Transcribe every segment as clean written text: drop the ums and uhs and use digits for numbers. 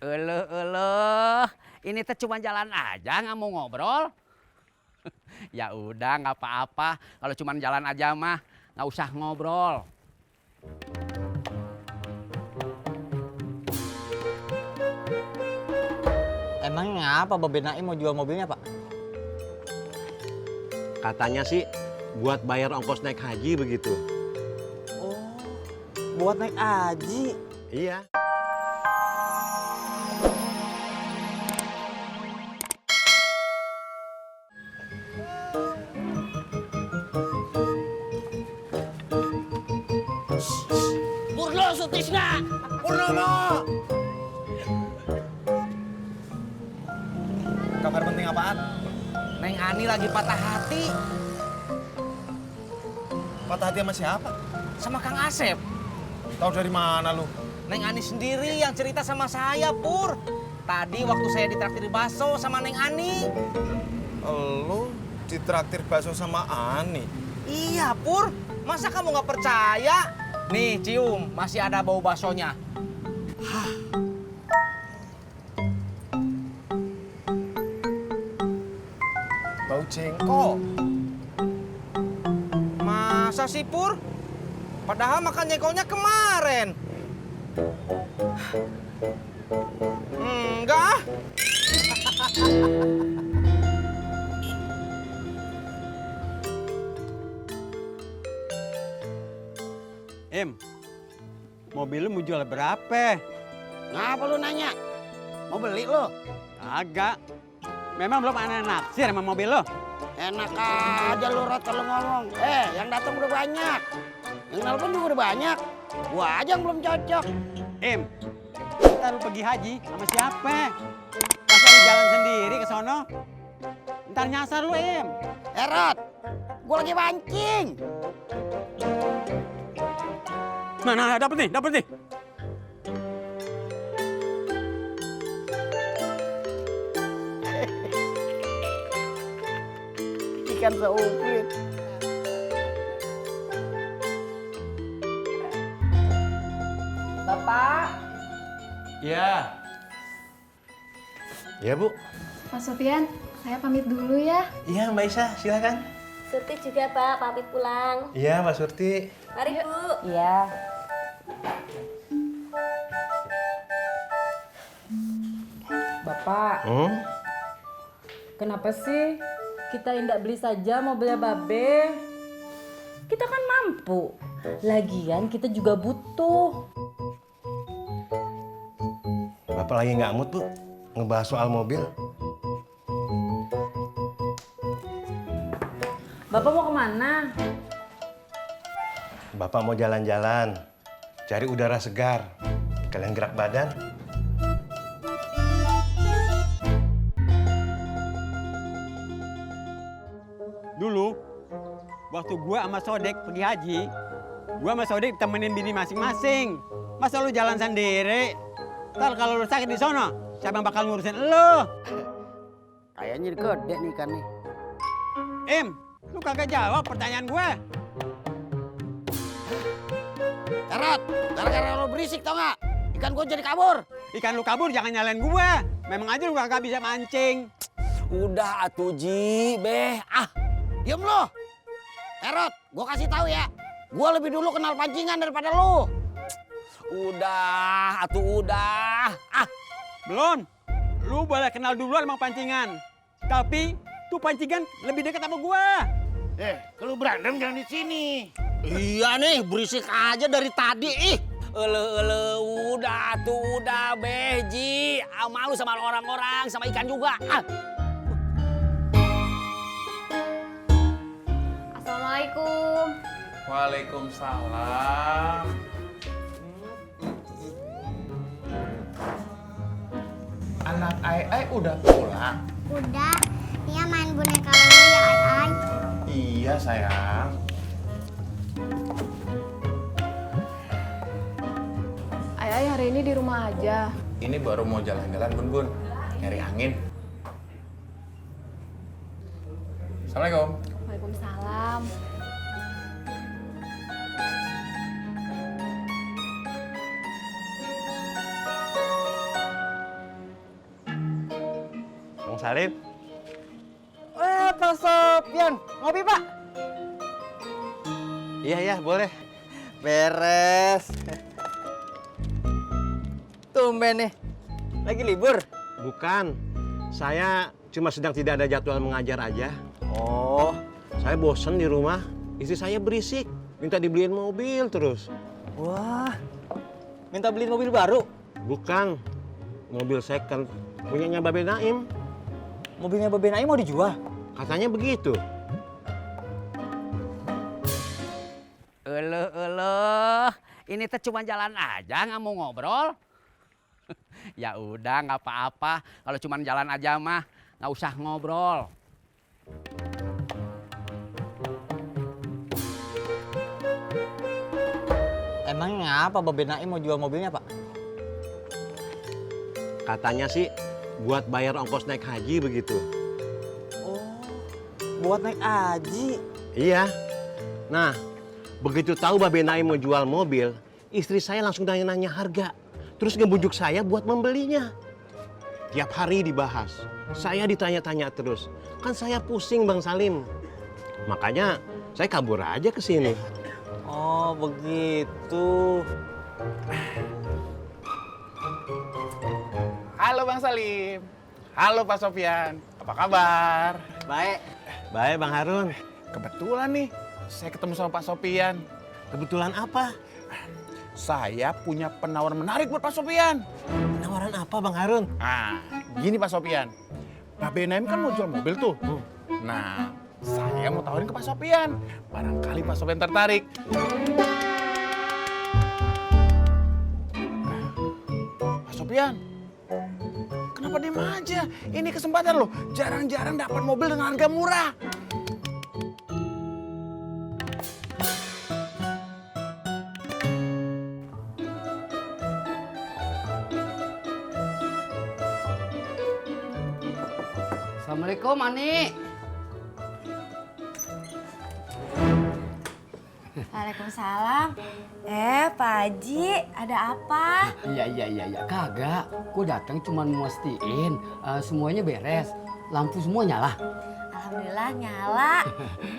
Eleh, ini teh cuma jalan aja, nggak mau ngobrol. Ya udah, nggak apa-apa. Kalau cuma jalan aja mah, nggak usah ngobrol. Emangnya apa Babe Naim mau jual mobilnya, Pak? Katanya sih buat bayar ongkos naik haji begitu. Oh, buat naik haji. Iya. Purno, Sutisna! Purnomo! Kabar penting apaan? Neng Ani lagi patah hati Patah hati sama siapa? sama Kang Asep. Tahu dari mana lu? Neng Ani sendiri yang cerita sama saya, Pur. Tadi waktu saya ditraktir bakso sama Neng Ani. Lu ditraktir bakso sama Ani? Iya, Pur. Masa kamu nggak percaya? Nih, cium. Masih ada bau baksonya. Bau jengkol. Masa sih, Pur? Padahal makan jengkolnya kemarin. Enggak. Mobil lu mau jual berapa? Ngapa lu nanya? Mau beli lu? Agak. Memang belum ada naksir sama mobil lu. Enak aja lu, Rot, kalau ngomong. Yang datang udah banyak. Yang nelpon juga udah banyak. Gua aja yang belum cocok. Ntar lu pergi haji sama siapa? Masa lu jalan sendiri ke sono? Ntar nyasar lu, Rot, gua lagi mancing. Mana, dapet nih. Ikan seuprit. Bapak, Iya. Ya, Bu. Pak Sofian, saya pamit dulu ya. Iya, Mbak Isa, silakan. Surti juga Pak, pamit pulang. Iya, Mbak Surti. Mari Bu. Iya. Bapak, kenapa sih kita tidak beli saja mobilnya Babe? Kita kan mampu. Lagian kita juga butuh. Bapak lagi nggak mood, Bu. Ngebahas soal mobil. Bapak mau kemana? Bapak mau jalan-jalan. Cari udara segar. Kalian gerak badan. Dulu, waktu gua sama Sodek pergi haji, gua sama Sodek temenin bini masing-masing. Masa lu jalan sendiri? Ntar kalau lu sakit di sono, siapa yang bakal ngurusin lu? Kayaknya gede nih ikan nih. Lu kagak jawab pertanyaan gua. Rot, gara-gara lo berisik tau nggak? Ikan gua jadi kabur. Ikan lu kabur jangan nyalain gua. Memang aja lu kagak bisa mancing. Udah atuh Ji, diem lo. Rot, gua kasih tahu ya. Gua lebih dulu kenal pancingan daripada lu. Udah, udah. Belum. Lu boleh kenal duluan sama pancingan. Tapi tuh pancingan lebih dekat sama gua. Kalau berantem jangan di sini. Iya nih, berisik aja dari tadi. Udah Beji. Malu sama orang-orang, sama ikan juga. Assalamualaikum. Waalaikumsalam. Anak Ai udah pulang? Udah, Nia main boneka dulu ya Ai. Iya sayang. Ai hari ini di rumah aja. Ini baru mau jalan-jalan Bun, nyari angin. Assalamualaikum. Waalaikumsalam. Salim. Pak Sopyan, ngopi Pak? Iya, boleh. Beres. Tumben nih, lagi libur? Bukan, saya cuma sedang tidak ada jadwal mengajar aja. Oh, Saya bosen di rumah, istri saya berisik, minta dibeliin mobil terus. wah, minta beliin mobil baru? Bukan, mobil second, punyanya Babe Naim. Mobilnya Babe Naim mau dijual? Katanya begitu. Eluh, ini teh cuma jalan aja nggak mau ngobrol. Ya udah nggak apa-apa, kalau cuma jalan aja mah nggak usah ngobrol. Emangnya apa Babe Naim mau jual mobilnya Pak? Katanya sih buat bayar ongkos naik haji begitu. Oh, buat naik haji. Iya. Nah, begitu tahu Babe Naim mau jual mobil, istri saya langsung nanya-nanya harga. Terus ngebujuk saya buat membelinya. Tiap hari dibahas. Saya ditanya-tanya terus. Kan saya pusing Bang Salim. Makanya saya kabur aja ke sini. Oh, begitu. Halo Bang Salim. Halo Pak Sopyan. Apa kabar? Baik. Baik Bang Harun. Kebetulan nih, saya ketemu sama Pak Sopyan. Kebetulan apa? Saya punya penawaran menarik buat Pak Sopyan. Penawaran apa Bang Harun? Ah, gini Pak Sopyan. Babe Naim kan mau jual mobil tuh. Nah, saya mau tawarin ke Pak Sopyan. Barangkali Pak Sopyan tertarik. Pak Sopyan, kenapa diem aja? Ini kesempatan loh. Jarang-jarang dapat mobil dengan harga murah. Assalamualaikum Ani. Waalaikumsalam. Pak Haji, ada apa? Iya. Kagak, gue datang cuma mastiin semuanya beres. Lampu semua nyala. Alhamdulillah nyala.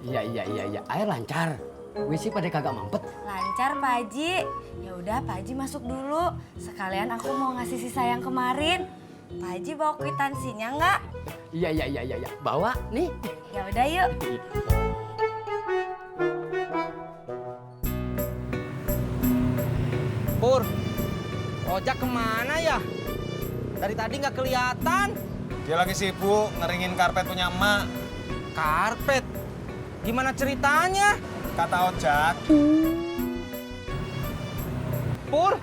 Iya. Air lancar. WC pada kagak mampet. Lancar Pak Haji. Ya udah Pak Haji masuk dulu. Sekalian aku mau ngasih sisa yang kemarin. Pak Haji bawa kwitansinya nggak? Iya. Bawa nih. Ya udah yuk. Pur, ojak kemana ya? Dari tadi nggak kelihatan. Dia lagi sibuk ngeringin karpet punya emak. Karpet? Gimana ceritanya? Kata ojak. Pur,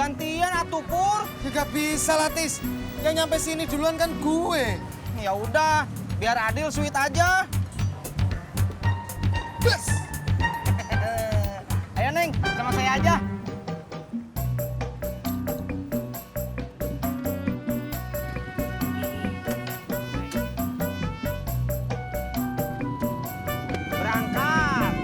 gantian atuh Pur. Ya gak bisa lah Tis. Yang nyampe sini duluan kan gue. Ya udah, biar adil sweet aja. Bes! Ayo Neng, sama saya aja. Berangkat.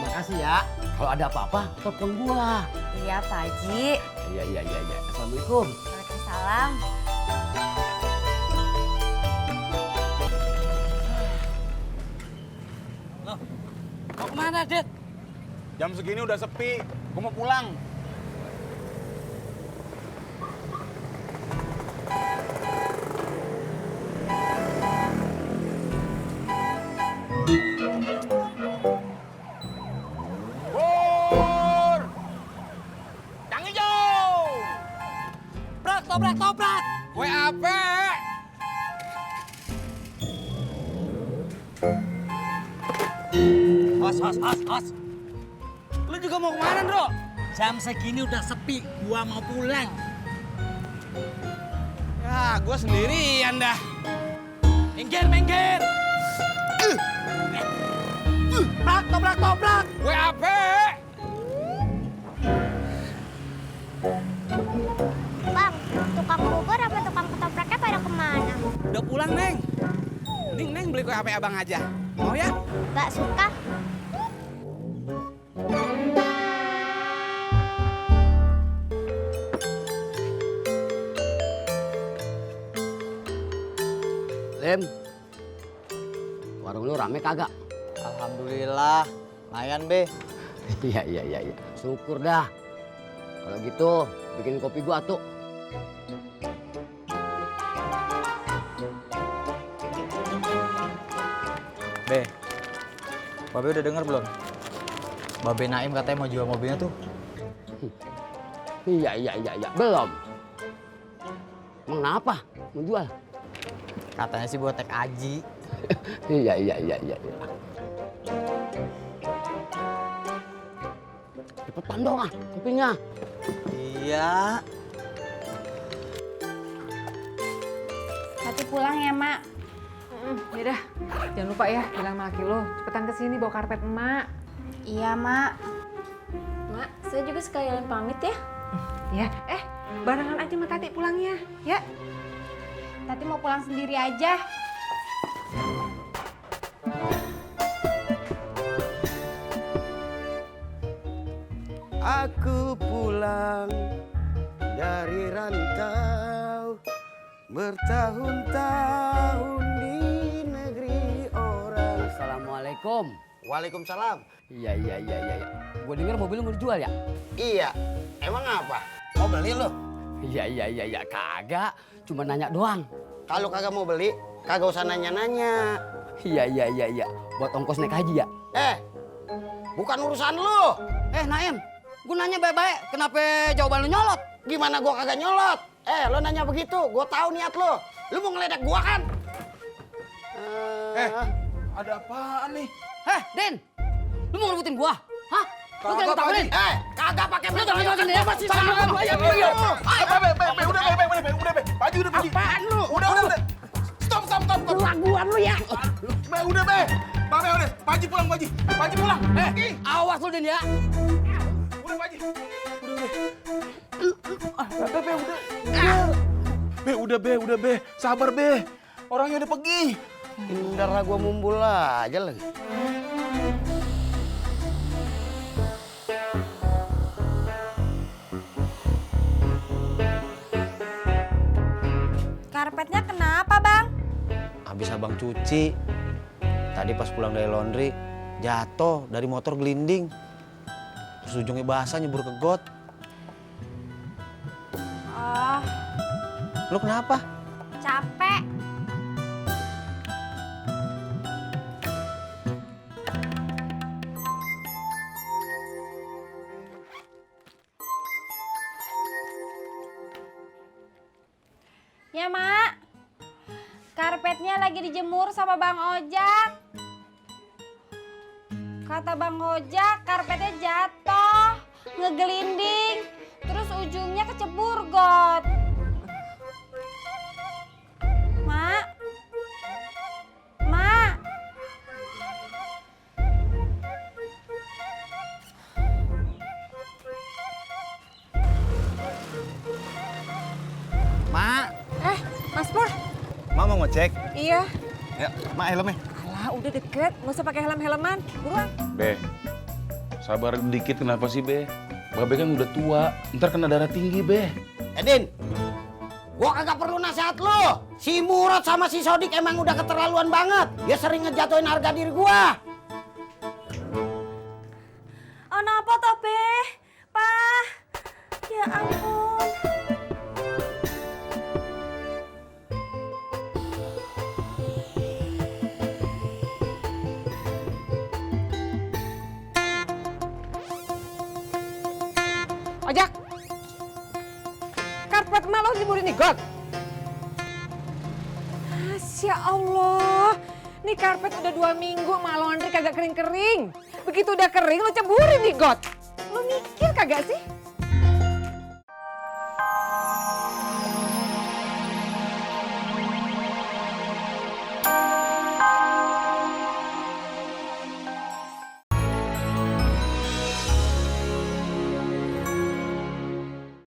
Makasih ya. Kalau ada apa-apa, telepon gua. Iya Pak Haji. Iya. Assalamualaikum. Waalaikumsalam. Mau kemana, Det? Jam segini udah sepi. Gue mau pulang. Pur! Yang hijau! Toprak. Kue apa? Hos. Lu juga mau kemana, Bro? Jam segini udah sepi, gua mau pulang. Ya, gua sendirian dah. Minggir. Toprak. Kue apa? Bang, tukang bubur apa tukang ketopraknya pada kemana? Udah pulang, Neng. Mending Neng beli kue HP abang aja. Mau ya? Gak suka. Lem, warung lu rame kagak? Alhamdulillah, lumayan be. Iya. Syukur dah. Kalau gitu, bikin kopi gua tuh. Be, Babe udah denger belum? Babe Naim katanya mau jual mobilnya tuh. Iya. Belum. Emang kenapa? Mau jual? Katanya sih buat tek Aji. Iya. Cepetan dong kopinya. Iya. Tati pulang ya, Mak. Yaudah, jangan lupa ya bilang sama laki lo. Cepetan kesini bawa karpet emak. Iya, Mak. Mak, saya juga sekalian pamit ya. Ya, barengan aja sama Tati pulangnya, ya. Tati mau pulang sendiri aja. Aku pulang dari rantau bertahun-tahun di negeri orang. Assalamualaikum. Waalaikumsalam. Iya. Gue denger mobil lu mau dijual ya? Iya. Emang apa? Mau beli lo? Iya. Kagak. Cuma nanya doang. Kalau kagak mau beli, kagak usah nanya-nanya. Iya. Buat ongkos naik haji ya? Bukan urusan lu. Naim. Gue nanya baik-baik. Kenapa jawaban lu nyolot? Gimana gua kagak nyolot? Lo nanya begitu, gua tahu niat lo. Lu mau ngeledek gua kan? Ada apaan nih? Din. Lu mau ngerebutin gua? Hah? Lu kira gua takutin? Kagak pakai Lu jangan ngomongin ya. masih Sama gua aja. Udah, Be. Apaan lu? Udah. Stop. Kelaguan lu ya. Be, udah, Be. Pak Haji pulang, Pak Haji pulang. Awas lu, Din ya. Udah, Pak Haji. Udah, Be. Sabar, Be. Orangnya udah pergi. Ini darah gua mumbul aja lagi. Karpetnya kenapa, Bang? Habis abang cuci. Tadi pas pulang dari laundry, jatuh dari motor gelinding. Terus ujungnya basah nyebur ke got. Oh, Lu kenapa? capek. Ya, Mak. Karpetnya lagi dijemur sama Bang Ojak. Kata Bang Ojak, karpetnya jatuh, ngegelinding, terus ujungnya kecebur got. Mak. Mak. Mas Pur. Mak mau ngecek? Iya. Ya, Mak helmnya. Alah, udah deket. Nggak usah pakai helm-helman. Buruan. Be, sabar dikit kenapa sih, Be? Babe kan udah tua, ntar kena darah tinggi, Be. Din, gua kagak perlu nasihat lu. Si Murad sama si Sodik emang udah keterlaluan banget. Dia sering ngejatuhin harga diri gua. Oh, napa toh, Be? Pak. Ya ampun. Ojak. Karpet emak lo jemurin di got. Masya Allah. Nih karpet udah 2 minggu emak laundry kagak kering-kering. Begitu udah kering lo ceburin di got. Lo mikir kagak sih?